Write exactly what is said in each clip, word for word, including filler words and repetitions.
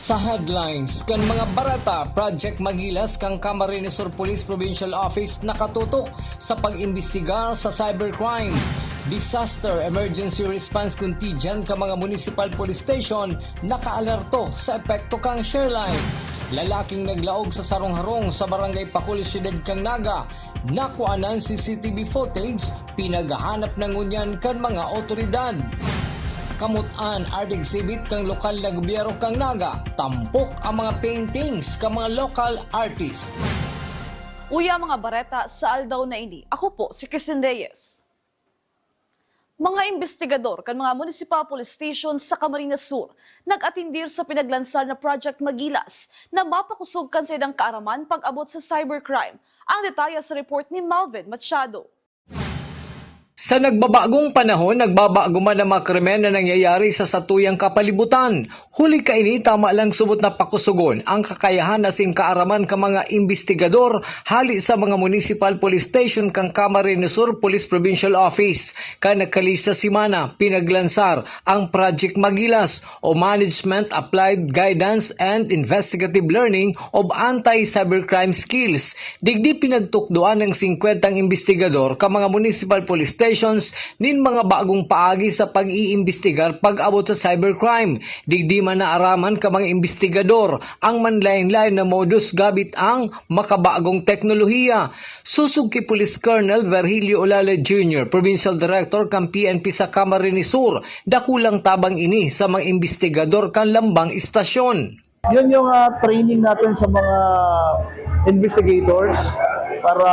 Sa headlines kan mga bareta, Project Magilas kan Camarines Sur Police Provincial Office nakatutok sa pag-imbestigar sa cybercrime. Disaster Emergency Response Contingent kan mga municipal police station nakaalerto sa epekto kan shear line. Lalaking naglaog sa sarong harong sa Barangay Pacul, Syudad kan Naga, nakuanan C C T V footage, pinaghahanap na ngunyan kan mga otoridad. Kamot-an, art exhibit kan lokal na gobyerno kan Naga, tampok ang mga paintings kan mga local artist. Uya mga bareta sa aldaw na ini. Ako po si Christine Reyes. Mga imbestigador kan mga municipal police station sa Camarines Sur nag-atindir sa pinaglansar na Project Magilas na mapakosog kan saindang kaaraman pag-abot sa cybercrime. Ang detalye sa report ni Melvin Machado. Sa nagbabagong panahon, nagbabago man ang mga krimen na nangyayari sa satuyang kapalibutan. Huli kaini, tama lang subot na pakosogon ang kakayahan asin kaaraman kan mga imbestigador hali sa mga municipal police station kan Camarines Sur Police Provincial Office. Kan nagkalisang semana, pinaglansar ang Project Magilas o Management Applied Guidance and Investigative Learning of Anti-Cybercrime Skills. Digdi pinagtukdoan ng singkwentang imbestigador kan mga municipal police stations nin mga bagong paagi sa pag-iimbestigar pag-abot sa cybercrime. Digdi man naaraman kan mga imbestigador ang manlaen-laen na modus gamit ang makabagong teknolohiya. Sosog ki Police Colonel Virgilio Olale Junior, Provincial Director kan P N P sa Camarines Sur, dakulang tabang ini sa mga imbestigador kan lambang istasyon. Yun yung, ah, training natin sa mga investigators para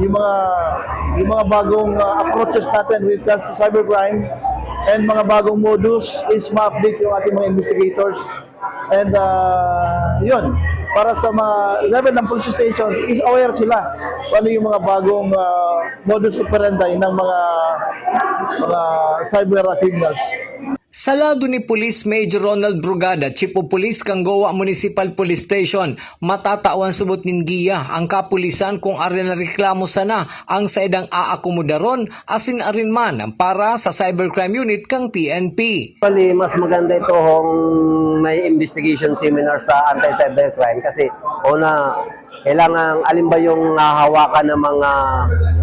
yung mga, yung mga bagong, ah, approaches natin with regards to cybercrime and mga bagong modus is ma-update yung ating mga investigators. And, ah, yun, para sa mga level ng police station is aware sila kung ano yung mga bagong, ah, modus operandi ng mga, mga cyber criminals. Sa lado ni Police Major Ronald Brugada, Chief of Police kan Goa Municipal Police Station, matatawan subot nin giya ang kapulisan kung arin na reklamo sana ang saidang aakomodaron asin arin man para sa Cybercrime Unit kan P N P. Actually, mas maganda ito kung may investigation seminar sa anti-cybercrime kasi una, kailangan alin ba yung nahahawakan ng mga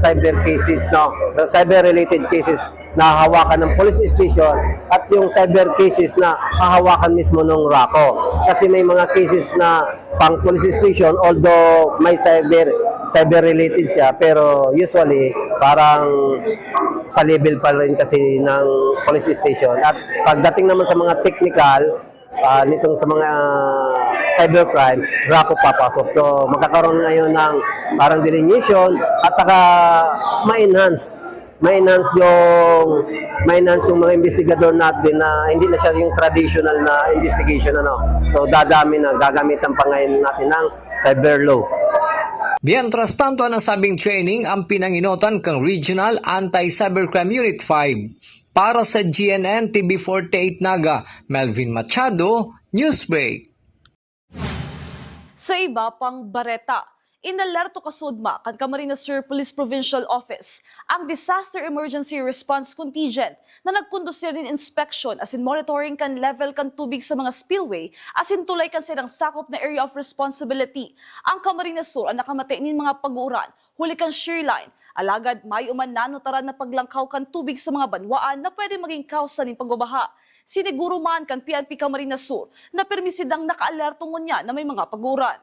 cyber cases, no? Cyber-related cases na hahawakan ng police station at yung cyber cases na hahawakan mismo ng RACU. Kasi may mga cases na pang police station, although may cyber, cyber-related siya, pero usually parang sa level pa rin kasi ng police station. At pagdating naman sa mga technical, ah, nitong sa mga cybercrime, RACU papasok. So, magkakaroon ngayon ng parang delineation at saka ma-enhance, ma-enhance yung, ma-enhance yung mga investigador natin na hindi na siya yung traditional na investigation, ano. So, dadami na, gagamitan pa ngayon natin ng cyber law. Mientras tanto, ang nasabing training ang pinanginotan kan Regional Anti-Cybercrime Unit five. Para sa G N N T V forty-eight Naga, Melvin Machado, Newsbreak. Sa iba pang bareta, inalerto kasudma kan Camarines Sur Police Provincial Office ang Disaster Emergency Response Contingent na nagkondusir nin inspeksyon asin monitoring kan level kan tubig sa mga spillway asin tulay kan saindang sakop na area of responsibility. Ang Camarines Sur an nakamate nin mga pag-uuran huli kan shear line, alagad mayo man nanutaran na paglangkaw kan tubig sa mga banwaan na pwede magin kawsa nin pagbabaha. Siniguro man kan P N P Camarines Sur na pirmi sindang nakaalerto ngunyan na may mga pag-uuran.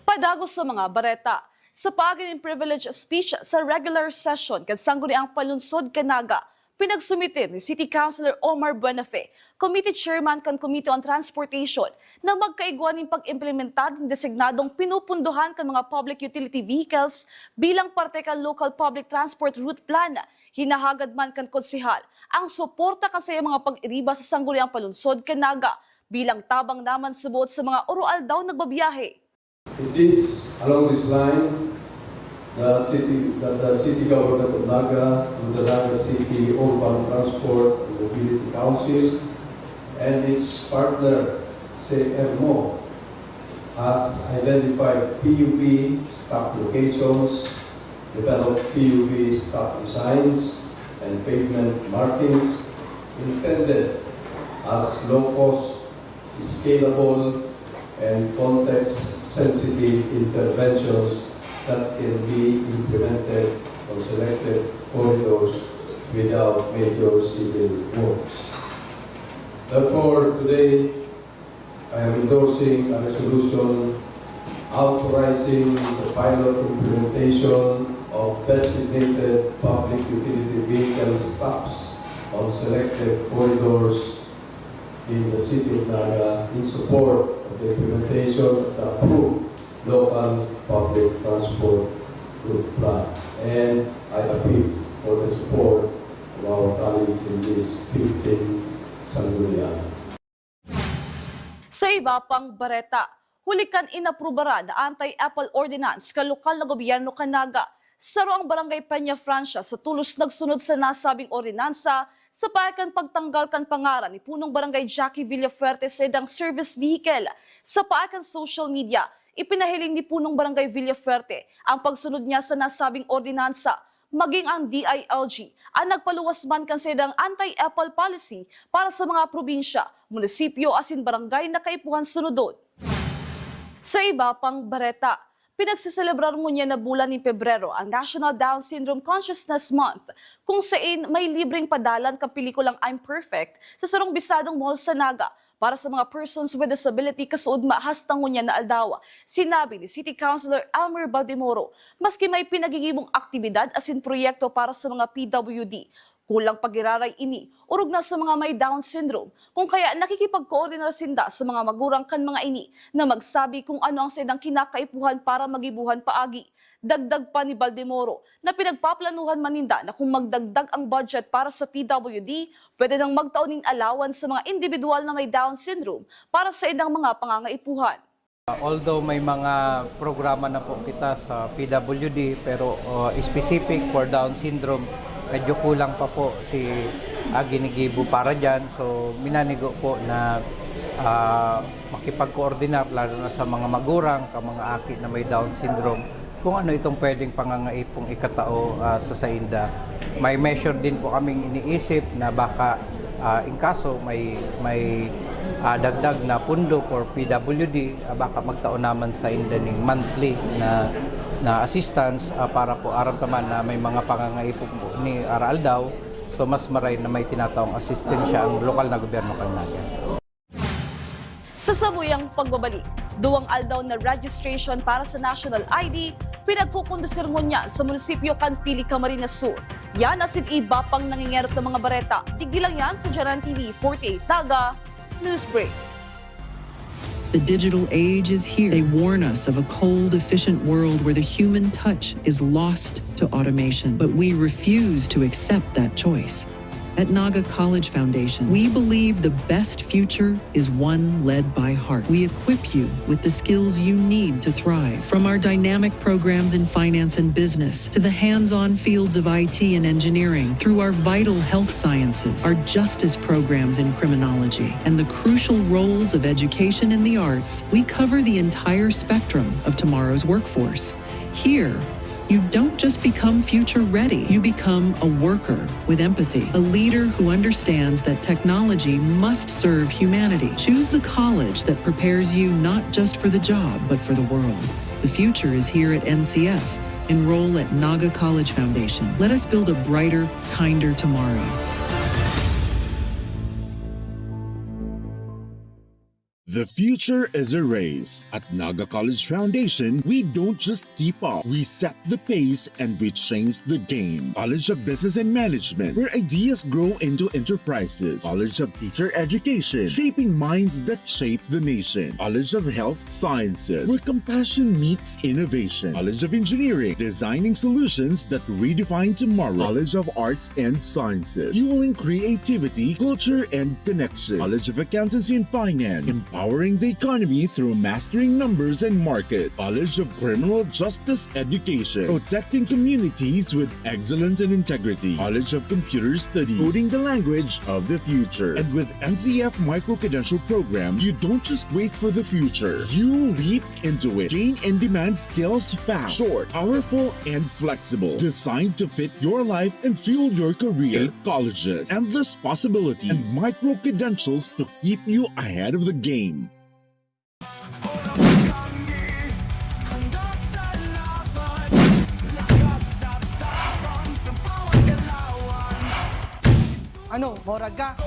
Padagos sa mga bareta. Sa paagi nin privilege speech sa regular session kan Sangguniang Panlungsod kan Naga, pinagsumite ni City Councilor Omar Buenafe, Committee Chairman kan Committee on Transportation, na magkaigwa nin pag-implementar nin designadong pinupundohan kan mga public utility vehicles bilang parte kan Local Public Transport Route Plan. Hinahagad man kan konsehal ang suporta kan saiyang mga pag-iriba sa Sangguniang Panlungsod kan Naga bilang tabang naman subot sa mga oroaldaw nagbabiyahe. It is along this line that city, that the city government of Naga, through the Naga City Urban Transport and Mobility Council and its partner, C M O, has identified P U V stop locations, developed P U V stop designs, and pavement markings intended as low-cost scalable and context-sensitive interventions that can be implemented on selected corridors without major civil works. Therefore, today, I am endorsing a resolution authorizing the pilot implementation of designated public utility vehicle stops on selected corridors in the city of Naga in support of the implementation of the approved local public transport route plan. And I appeal for the support of our colleagues in this fifteen Sangguniang. Sa iba pang bareta, huli kan inaprubaran na anti-EPAL ordinance kan lokal na gobyerno kan Naga, saro ang Barangay Peña Francia sa tolos nagsunod sa nasabing ordinansa sa paagi kan pagtanggal kan pangaran ni Punong Barangay Jackie Villafuerte sa saindang service vehicle. Sa paagi kan social media, ipinahiling ni Punong Barangay Villafuerte ang pagsunod niya sa nasabing ordinansa, maging ang D I L G ang nagpaluwas man kan saindang anti-EPAL policy para sa mga probinsya, munisipyo asin barangay na kaipuhan sunodon. Sa iba pang bareta, pinagseselebrar ngunyan na bulan nin Pebrero ang National Down Syndrome Consciousness Month, kung sain may libreng padalan kan pelikulang I'm Perfect sa sarong bisadong mall sa Naga para sa mga persons with disability kasuodma hasta ngunyan na aldaw. Sinabi ni City Councilor Elmer Baldemoro, maski may pinagigibong aktibidad asin proyekto para sa mga P W D, kulang pa giraray ini, orog na sa mga may Down syndrome, kung kaya nakikipagkoordinar sinda sa mga magurang kan mga ini na magsabi kung ano ang saindang kinakaipuhan para magibuhan paagi. Dagdag pa ni Baldemoro na pinagpaplanuhan man ninda na kung magdagdag ang budget para sa P W D, pwede nang magtao nin allowance sa mga indibidwal na may Down syndrome para sa saindang mga pangangaipuhan. Although may mga programa na po kita sa P W D, pero uh, specific for Down syndrome, medyo kulang pa po si uh, ginigibo para dyan. So minanigo po na uh, makipagkoordinar, lalo na sa mga magurang, ka mga aki na may Down syndrome, kung ano itong pwedeng pangangaipong ikatao uh, sa sainda. May measure din po kaming iniisip na baka uh, in kaso may, may uh, dagdag na pundo for P W D, uh, baka magtao naman sa inda ning monthly na, na assistance uh, para po aram ta man na may mga pangangaipon po ni araaldaw. So mas maray na may tinataong asistensya ang lokal na gobyerno kan Naga. Sa sabuyang pagbabalik, duwang aldaw na registration para sa National I D, pinagkukondusir ngunyan sa munisipyo kan Pili, Camarines Sur. Yan asin iba pang nangingerot na mga bareta. Digdi lang yan sa Jaran T V forty-eight Naga News Break. The digital age is here. They warn us of a cold, efficient world where the human touch is lost to automation. But we refuse to accept that choice. At Naga College Foundation, we believe the best future is one led by heart. We equip you with the skills you need to thrive. From our dynamic programs in finance and business to the hands on fields of I T and engineering, through our vital health sciences, our justice programs in criminology, and the crucial roles of education in the arts, we cover the entire spectrum of tomorrow's workforce. Here, you don't just become future ready, you become a worker with empathy, a leader who understands that technology must serve humanity. Choose the college that prepares you not just for the job, but for the world. The future is here at N C F. Enroll at Naga College Foundation. Let us build a brighter, kinder tomorrow. The future is a race. At Naga College Foundation, we don't just keep up, we set the pace and we change the game. College of Business and Management, where ideas grow into enterprises. College of Teacher Education, shaping minds that shape the nation. College of Health Sciences, where compassion meets innovation. College of Engineering, designing solutions that redefine tomorrow. College of Arts and Sciences, fueling creativity, culture, and connection. College of Accountancy and Finance, empowering the economy through mastering numbers and market. College of Criminal Justice Education, protecting communities with excellence and integrity. College of Computer Studies, coding the language of the future. And with N C F micro-credential programs, you don't just wait for the future. You leap into it. Gain in-demand skills fast, short, powerful, and flexible. Designed to fit your life and fuel your career. Eight colleges, endless possibilities, and micro-credentials to keep you ahead of the game. Ano, morag ka?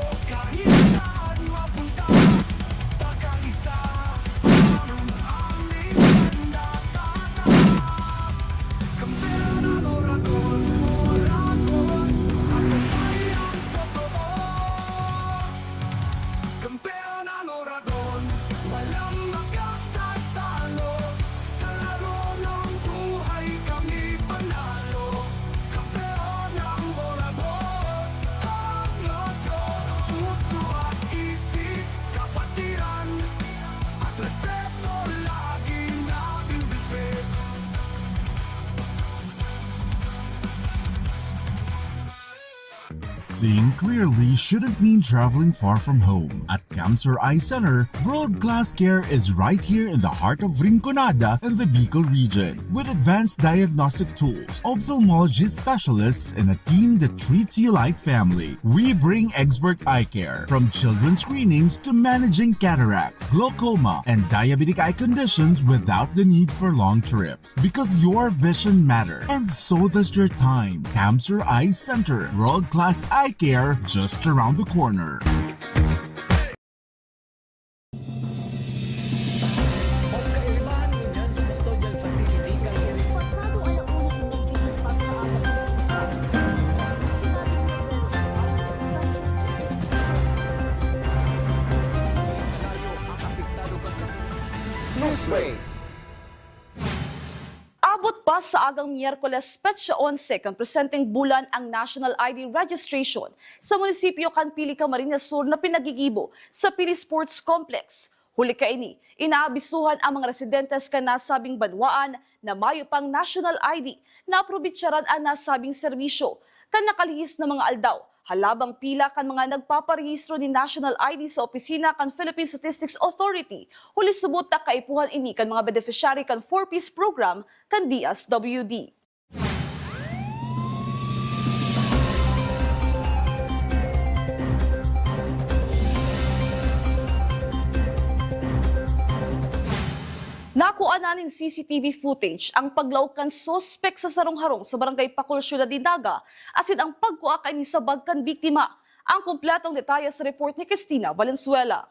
Seeing clearly shouldn't mean traveling far from home. At Camsur Eye Center, world-class care is right here in the heart of Rinconada and the Bicol region. With advanced diagnostic tools, ophthalmology specialists, and a team that treats you like family, we bring expert eye care, from children's screenings to managing cataracts, glaucoma, and diabetic eye conditions without the need for long trips. Because your vision matters, and so does your time. Camsur Eye Center, world-class eye care just around the corner. Pagkairibahan ngunyan sa custodial facility kan Pasado alas una ni Medyo pagkaabot sa ospital. Sinabi ni Roberto ang exception sa investigation. Newsbreak. Abot pa sa agang Miyerkules, petsa onse kan presenteng bulan ang National I D registration sa munisipyo kan Pili, Camarines Sur na pinagigibo sa Pili Sports Complex. Huli kaini, inaabisuhan ang mga residentes kan nasabing banwaan na mayo pang National I D na aprobitsaran an nasabing serbisyo. Kan nakalihis na mga aldaw, halabang pila kan mga nagpaparehistro nin National I D sa opisina kan Philippine Statistics Authority, huli subot na kaipuhan ini kan mga beneficiary kan four Ps program kan D S W D. Nakuha na nin C C T V footage ang paglaog kan suspek sa sarong harong sa Barangay Pacol, Syudad nin Naga, asin ang pagkua kaini sa bag kan biktima. Ang kompletong detalye sa report ni Christina Valenzuela.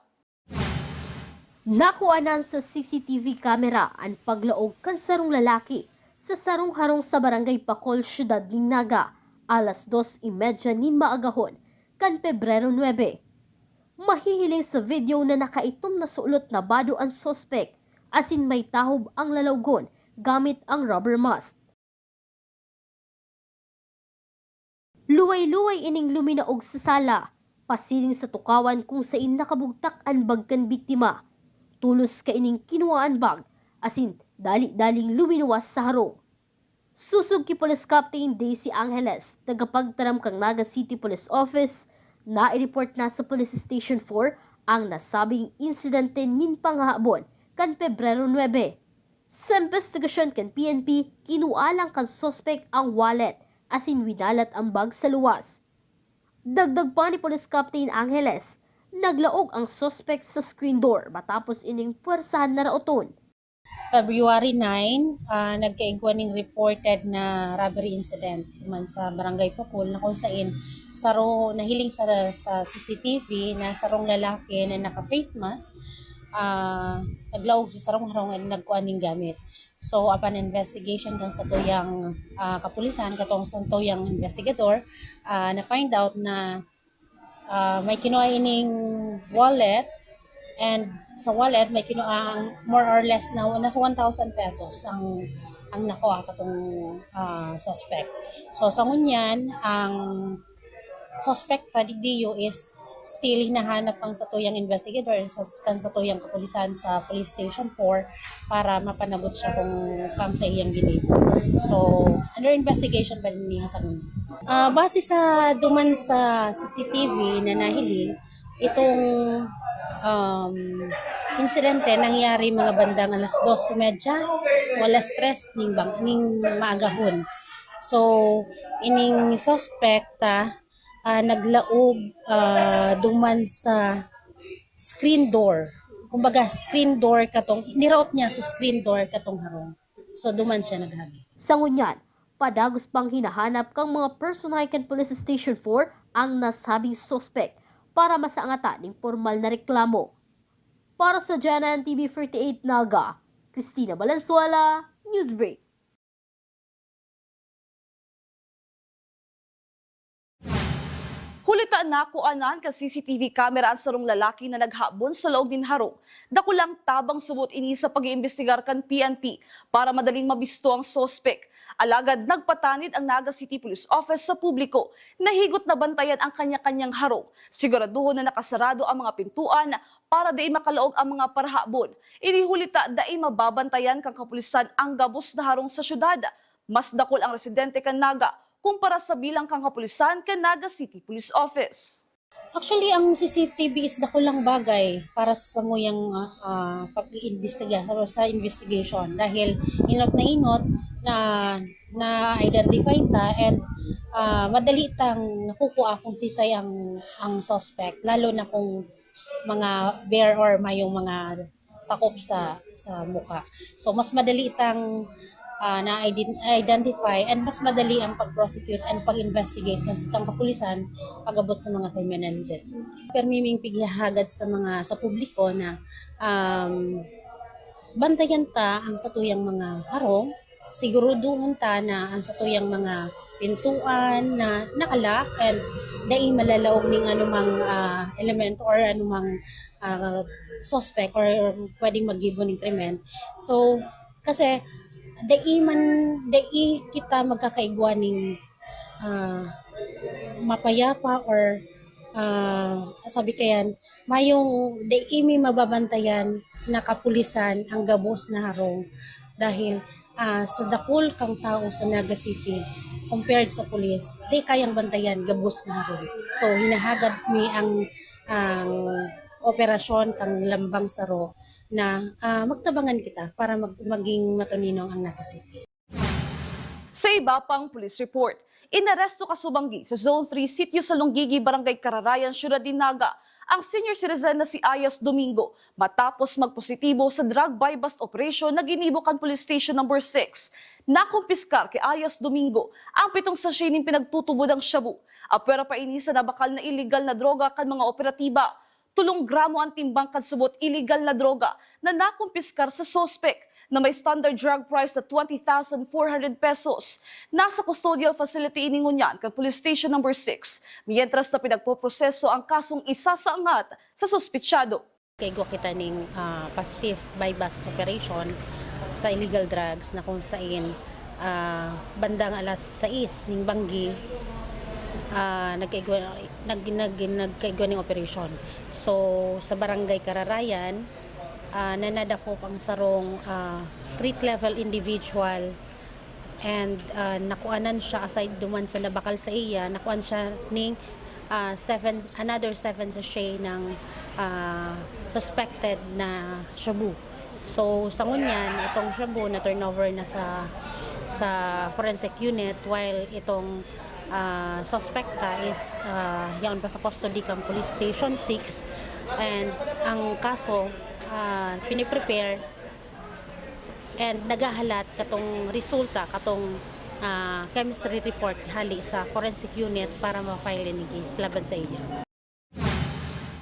Nakuanan sa C C T V camera an paglaog kan sarong lalaki sa sarong harong sa Barangay Pacol, Syudad nin Naga, alas dos y media nin maagahon kan Pebrero nuebe. Mahihiling sa video na nakaitom na sulot na bado an suspek asin may tahob ang lalawgon gamit ang rubber mask. Luway-luway ining luminaog sa sala, pasiring sa tukawan kung sain nakabugtak an bag kan biktima. Tolos kaining kinua an bag asin dali-daling luminuwas sa harong. Sosog ki Police Captain Daisy Angeles, tagapagtaram kan Naga City Police Office, naireport na sa Police Station four ang nasabing insidente nin panghahabon kan Pebrero nuebe. Sa imbestigasyon kan P N P, kinua lang kan suspek ang wallet asin winalat an bag sa luwas. Dagdag pa ni Police Captain Angeles, naglaog ang suspek sa screen door matapos ining pwersahan na raoton. February nine, ah, nagkaigwa ning reported na robbery incident man sa Barangay Pacol na kung sain saro, nahiling sa, sa C C T V na sarong lalaki na naka-face mask, ah, naglaog sa sarong harong and nagkuha ning gamit. So, upon investigation kan satuyang, ah, kapulisan, katong satuyang investigador, ah, na-find out na, ah, may kinua ining wallet, and sa wallet may kinua ang more or less na nasa one thousand pesos ang, ang nakuha katong, ah, suspect. So, sa ngunyan, ang suspect pa digdiyo is still hinahanap kan satuyang investigador, sa, kan satuyang kapulisan sa Police Station four para mapanabot siya kung kam sa iyang ginibo. So, under investigation pa rin niya sa ngunyan. Ah, base sa duman sa C C T V na nahiling, itong, um, insidente nangyari mga bandang alas dos y media o alas tres ning bang-, ning maagahon. So, ining suspect, ah, ah, naglaog, ah, duman sa screen door. Kumbaga, screen door katong, niraot niya, so screen door katong harong. So, duman siya naghagi. Sa ngunyan, padagos pang hinahanap kang mga personahe kan Police Station four ang nasabing suspek para masangatan ning pormal na reklamo. Para sa G N N T V forty-eight Naga, Christina Valenzuela, Newsbreak. Huli ta nakuanan kan C C T V camera an sarong lalaki na naghabon sa laog nin harong. Dakulang tabang subot ini sa pag-iimbestigar kan P N P para madaling mabisto ang suspek. Alagad nagpatanid ang Naga City Police Office sa publiko na higot na bantayan ang kanya-kanyang harong. Siguraduhon na nakasarado ang mga pintuan para dai makalaog ang mga parahabon. Ini huli ta dai mababantayan kan kapulisan ang gabos na harong sa syudad. Mas dakul ang residente kan Naga kumpara sa bilang kan kapulisan kan Naga City Police Office. Actually, ang C C T V is dakulang bagay para sa samuyang, ah, ah, pag-iimbestiga or sa investigation dahil inot na inot na na-identify ta and, ah, madali tang nakukuha kung sisay ang ang suspect, lalo na kung mga bare or mayong mga takop sa sa mukha. So, mas madali tang, ah, na-ident-, identify and mas madali ang pag-prosecute and pag-investigate kan, kan kapulisan pag-abot sa mga kriminalidad. Permi ming pighahagad sa mga, sa publiko na, um, bantayan ta ang satuyang mga harong, siguruduhon ta na ang satuyang mga pintuan na naka-lock and dai malalaog ning anumang, ah, elemento or anumang, ah, suspect or pwedeng maggibo ning krimen. So, kasi dai man, dai kita magkakaigwa ning, ah, mapayapa or, ah, sabi kayan, mayong dai mi mababantayan na kapulisan ang gabos na harong dahil, ah, sa dakul kang tao sa Naga City compared sa pulis, di kayang bantayan gabos na harong. So, hinahagad mi ang, ang operasyon kang Lambang Saro na, ah, magtabangan kita para mag-, maging matuninong ang Naga City. Sa iba pang police report, inaresto kasubanggi sa Zone three Sitio Salonggigi, Barangay Kararayan, Siyudad nin Naga, ang senior citizen na si Ayas Domingo matapos magpositibo sa drug buy-bust operation na ginibo kan Police Station Number six. Nakumpiskar ki Ayas Domingo ang pitong sachet nin pinagtutubodang shabu. Apwera pa ini sa nabakal na iligal na droga kan mga operatiba. Tolong gramo an timbang kan subot iligal na droga na nakumpiskar sa suspek na may standard drug price na twenty thousand four hundred pesos. Nasa custodial facility ini ngunyan kan Police Station Number six, mientras na pinagpoproseso ang kasong isasaangat sa suspetsado. Kaigwa kita ning, ah, positive buy-bust operation sa illegal drugs na kung sain, ah, bandang alas sais ning banggi, ah, nagkaigwa, nag-, nag-, nagkaigwa ning operation. So, sa Barangay Kararayan, ah, nanadakop ang sarong, ah, street level individual and, ah, nakuanan siya aside duman sa nabakal sa iya, nakuan siya ning, ah, seven, another seven sachet ng, ah, suspected na shabu. So, sa ngunyan, itong shabu na turnover na sa, sa forensic unit, while itong, ah, suspekta is, ah, yaon pa sa custody kang Police Station six, and ang kaso, ah, piniprepare and naghahalat katong resulta, katong, ah, chemistry report hali sa forensic unit para ma-file ini case laban sa iya.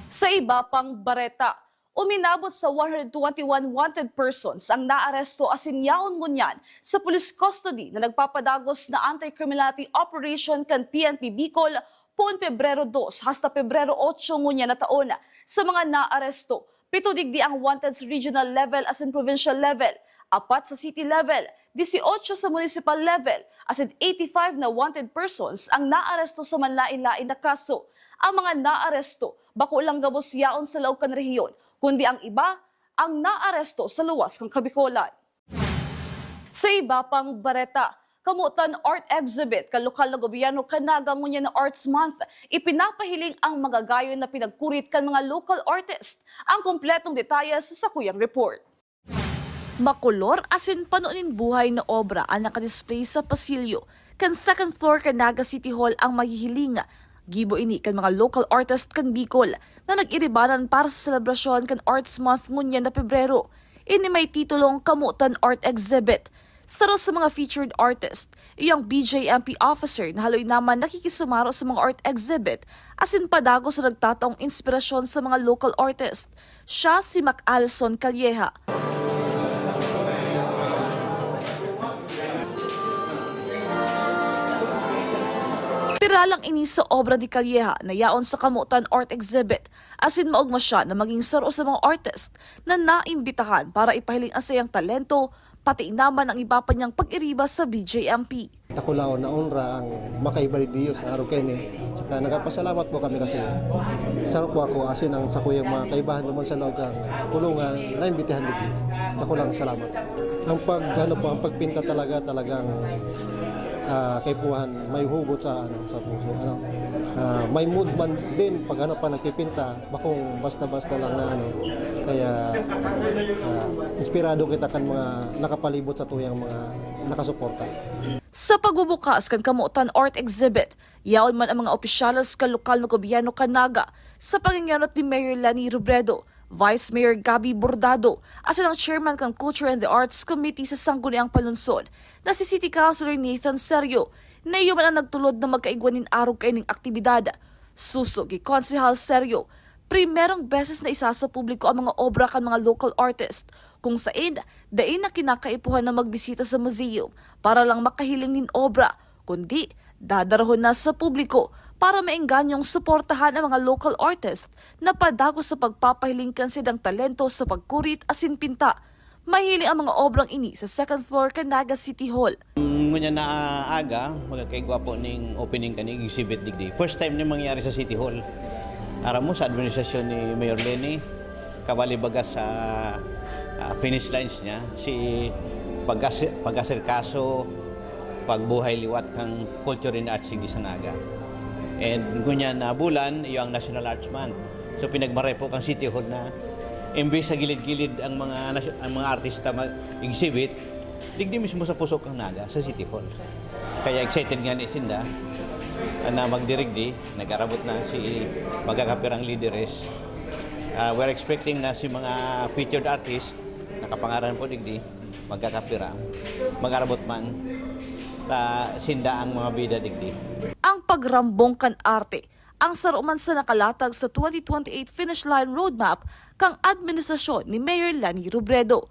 Sa iba pang bareta, uminabot sa one hundred twenty-one wanted persons ang naaresto asin yaon ngunyan sa police custody na nagpapadagos na anti-criminality operation kan P N P Bicol poon Pebrero dos hasta Pebrero otso ngunyan na taon. Sa mga naaresto, pito digdi ang wanted sa regional level asin provincial level, apat sa city level, dieciocho sa municipal level, asin eighty-five na wanted persons ang naaresto sa manlaen-laen na kaso. Ang mga naaresto, bako lang gabos yaon sa laog kan rehiyon, kundi ang iba ang naaresto sa luwas kan Kabicolan. Sa iba pang bareta, kamotan art exhibit kan lokal na gobyerno kan Naga ngunyan na Arts Month, ipinapahiling ang magagayon na pinagkurit kan mga local artist. Ang kompletong detalye sa sakuyang report. Makolor asin pano nin buhay na obra an nakadisplay sa pasilyo kan second floor kan Naga City Hall ang mahihiling Gibo ini kan mga local artist kan Bicol na nag-iribanan para sa selebrasyon kan Arts Month ngunyan na Pebrero. Ini may titulong Kamotan Art Exhibit. Saro sa mga featured artist, iyang B J M P officer na haloy naman nakikisumaro sa mga art exhibit asin padagos na nagtataong inspirasyon sa mga local artist. Siya si Mac Alson Calleja. Pira lang ini sa obra ni Calleja na yaon sa Kamotan Art Exhibit, asin maogma siya na maging saro sa mga artist na naimbitahan para ipahiling ang saiyang talento, pati naman ang iba pa niyang pag-iriba sa B J M P. Dakulaon na onra ang makaiba digdi sa araw kaini. Saka nagpapasalamat po kami kasi saro po ako, asin ang sakuyang mga kaibahan duman sa laog kan kulungan, naimbitahan digdi. Dakulang salamat. Ang pag, ano po, ang pagpinta talaga, talagang, ah, kaipuhan, may hugot sa, ano, sa puso, ano. Ah, may mood man din pag, ano, pa nagpipinta, bakong basta-basta lang na, ano. Kaya, ah, inspirado kita kan mga nakapalibot sa tuyang mga nakasuporta. Sa pagbubukas kan Kamotan Art Exhibit, yaon man ang mga opisyales kan lokal na gobyerno kan Naga sa pangingenot ni Mayor Leni Robredo, Vice Mayor Gabby Bordado, asin ang chairman kan Culture and the Arts Committee sa Sangguniang Palunsod na si City Councilor Nathan Serio, na iyo man ang nagtulod na magkaigwa nin arog kaining aktibidad. Suso ki Konsehal Serio, primerong beses na isa sa publiko ang mga obra kan mga local artist, kung saen dai na kinakaipuhan na magbisita sa museum para lang makahiling nin obra, kundi dadarahon na sa publiko para maengganyong suportahan ang mga local artist na padagos sa pagpapahiling kan saindang talento sa pagkurit asin pinta. Mahiling ang mga obrang ini sa second floor kan Naga City Hall. Ngunyan na aga, magkakaigwa po ning opening kani exhibit digdi. First time ni mangyari sa City Hall. Aram mo, sa administrasyon ni Mayor Leni, kabali baga sa, ah, finish lines niya, si pag-asi-, pag-asikaso, pagbuhay liwat kan culture and arts digdi sa Naga. And ngunyan na bulan, iyo ang National Arts Month. So, pinagmaray po kan City Hall na imbes sa gilid-gilid ang mga nas-, ang mga artista mag-exhibit, digdi mismo sa puso kan Naga, sa City Hall. Kaya excited nga ni sinda na magdirigdi, nag-arabot na si magkakapirang lideres. Ah, we're expecting na si mga featured artist, nakapangaran po digdi, magkakapira, mag-arabot man, ta sinda ang mga bida digdi. Ang pagrambong kan arte, ang saro man sa nakalatag sa twenty twenty-eight Finish Line Roadmap kan administrasyon ni Mayor Leni Robredo.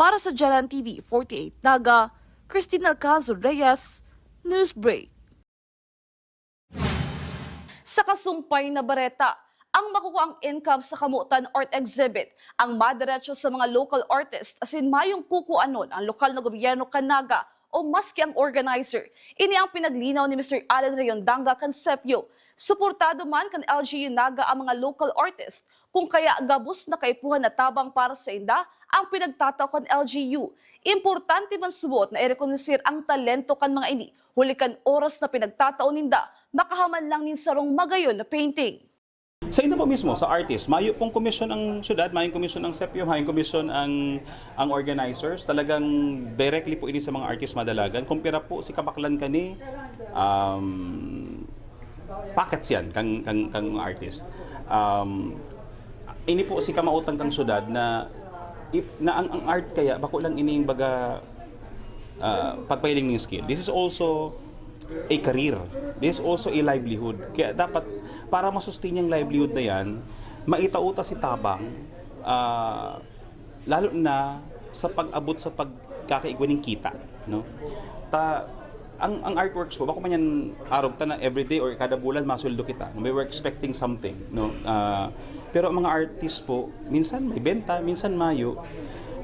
Para sa Jalan T V forty-eight Naga, Christine Alcanzar Reyes, Newsbreak. Sa kasumpay na bareta, ang makukuang income sa Kamotan Art Exhibit ang madiretso sa mga local artist asin mayong kukuanon ang lokal na gobyerno kan Naga o maski ang organizer. Ini ang pinaglinaw ni Mister Allen Rayondanga kan Sepyo. Suportado man kan L G U Naga ang mga local artist, kung kaya gabos na kaipuhan na tabang para sainda ang pinagtatao kan L G U. Importante man subot na irekonoser ang talento kan mga ini, huli kan oras na pinagtatao ninda, makahaman lang nin sarong magayon na painting. Sa inyo po mismo, sa artist, mayo pong komisyon ang syudad, mayong komisyon ang Sepyo, mayong komisyon ang, ang organizers. Talagang directly po ini sa mga artist madalagan. Kung pira po si kabaklan kani, um, pockets yan kang, kang, kang mga artist. Um, ini po si kamautang kang syudad na, ip-, na ang, ang art kaya, bako lang ining baga, ah, pagpahiling ning skill. This is also a career. This is also a livelihood. Kaya dapat, para masustain yung livelihood na yan, maitao ta si tabang, ah, lalo na sa pag-abot sa pagkakaigwa ning kita, no? Ta, ang, ang artworks po, bako man yan arog ta na everyday or kada bulan masweldo kita. We were expecting something, no? Ah, pero ang mga artist po, minsan may benta, minsan mayo.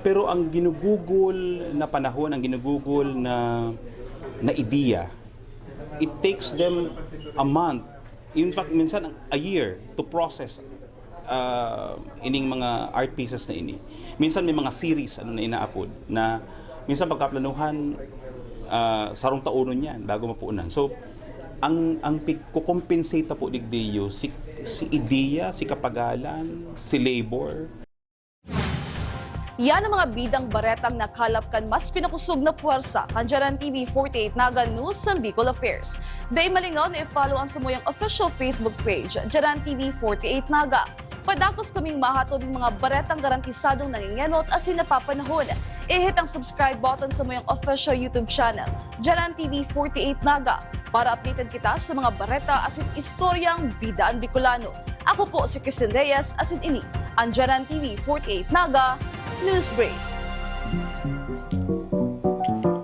Pero ang ginugugol na panahon, ang ginugugol na, na ideya, it takes them a month. In fact, minsan a year to process, ah, ining mga art pieces na ini. Minsan may mga series, ano, na inaapod na minsan pagkaplanuhan, ah, sarong taonon yan bago mapunan. So, ang, ang pigko-compensate po digdiyo, si, si ideya, si kapagalan, si labor. Yan ang mga bidang baretang nakalap kan mas pinakusog na puwersa kan Jaran T V forty-eight Naga News and Bicol Affairs. Dai malingaw na i-follow ang samuyang official Facebook page, Jaran T V forty-eight Naga. Padagos kaming mahatod nin mga baretang garantisadong nangengenot asin napapanahon. I-hit ang subscribe button samuyang official YouTube channel, Jaran T V forty-eight Naga, para updated kita sa mga bareta asin istoryang bida an Bicolano. Ako po si Christine Reyes, asin ini an Jaran T V forty-eight Naga News Break.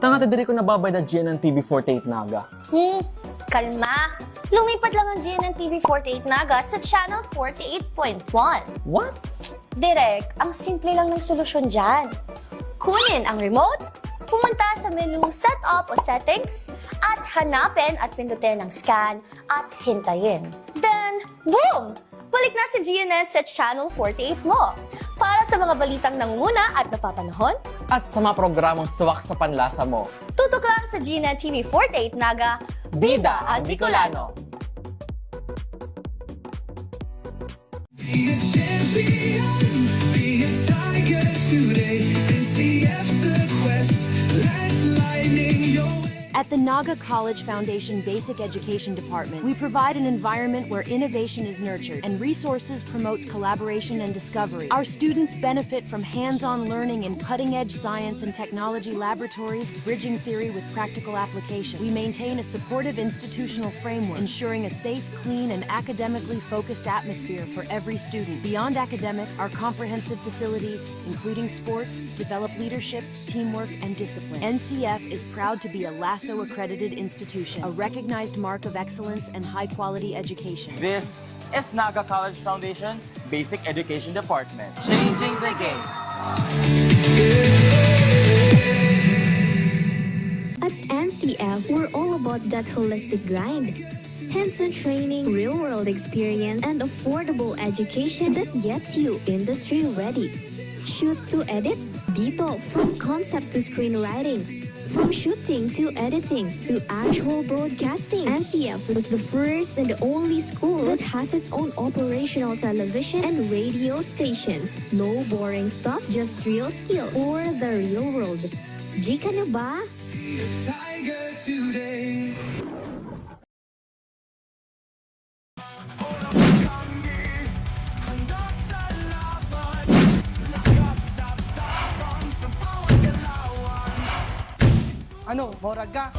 Tanga ta diri ko nababayad na G N N T V forty-eight Naga. Hmm, kalma. Lumipat lang ang G N N T V forty-eight Naga sa Channel forty-eight point one. What? Direk, ang simple lang ng solusyon dyan. Kunin ang remote, pumunta sa menu Setup o Settings, at hanapin at pindutin ang Scan at hintayin. Then, boom! Balik na si G N N sa Channel forty-eight mo. Para sa mga balitang nangunguna at napapanahon, at sa mga programang swak sa panlasa mo, tutok lang sa G N N T V forty-eight Naga, Bida ang Bicolano. Be a champion, be a tiger today. N C F's the quest, let's lightning your way. At the Naga College Foundation Basic Education Department, we provide an environment where innovation is nurtured and resources promotes collaboration and discovery. Our students benefit from hands-on learning in cutting-edge science and technology laboratories, bridging theory with practical application. We maintain a supportive institutional framework, ensuring a safe, clean, and academically focused atmosphere for every student. Beyond academics, our comprehensive facilities, including sports, develop leadership, teamwork, and discipline. N C F is proud to be a LASO accredited institution, a recognized mark of excellence and high-quality education. This is Naga College Foundation Basic Education Department. Changing the game. At N C F, we're all about that holistic grind. Hands-on training, real-world experience, and affordable education that gets you industry-ready. Shoot to edit? Dito, from concept to screenwriting. From shooting to editing to actual broadcasting, N C F is the first and only school that has its own operational television and radio stations. No boring stuff, just real skills for the real world. G ka na ba? Tiger today. Ano, morag ka?